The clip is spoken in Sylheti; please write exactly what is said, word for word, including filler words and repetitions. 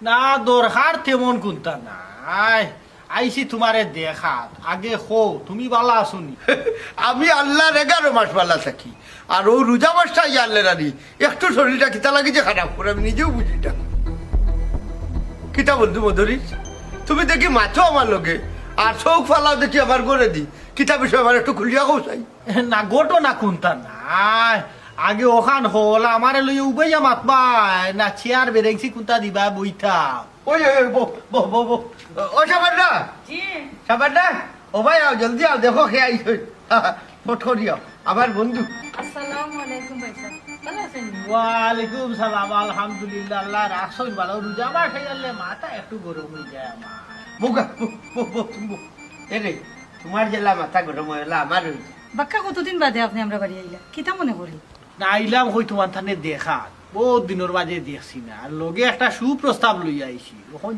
না, দরকার তেমন কুন্তা নাই। আইছি তুমারে দেখাত। আগে কও, তুমি বালা আছো নি? আমি আল্লার এগারো মাস বালা থাকি। আর অউ রোজা মাসটা আইয়া আল্লার আনি একটু শরীরটা কিতা লাগি যে খারাপ করে আমি নিজেও বুঝি না। কিতা বন্ধু মদরিছ, তুমি দেখি মাতো আমার লগে, আর চউখ ফালাও দেখি আমার ঘরেদি। কিতা বিষয় আমার একটু খুলিয়া কও চাই। না, ঘটনা কুন্তা নাই। আগে অখান কও, আমারে লইয়া উবাইয়া মাতবায় না, চেয়ার বেরেংসি কুন্তা দিবায় বইতাম। ওই, ওই, ওই, বউ, বউ, বউ, বউ। ও, সাবান্না। জি। সাবান্না, ও ভাই, আও, জলদি আও, দেখো কে আইছে। ফট করি আও, আমার বন্ধু। আসসালামু আলাইকুম ভাইসাব, বালা আছইন নি? ওয়ালাইকুম সালাম, আলহামদুলিল্লাহ, আল্লায় রাখছইন বালা। রোজা মাস আইলে মাথা একটু গরম অই যায় আমার। বউগা, বউ, বউ, বউ, তুমি বউ। এ রে, তুমার যেলা মাথা গরম অয়, অলা আমার অই যায়। বাক্কা কতদিন বাদে আপনে আমরার বাড়ি আইলা, কিতা মনে করি? না, আইলাম কই তুমার তানে দেখাত, বউত দিনর মাঝে দেখছি না, আর লগে একটা সুপ্রস্তাব লইয়া আইছি। অখন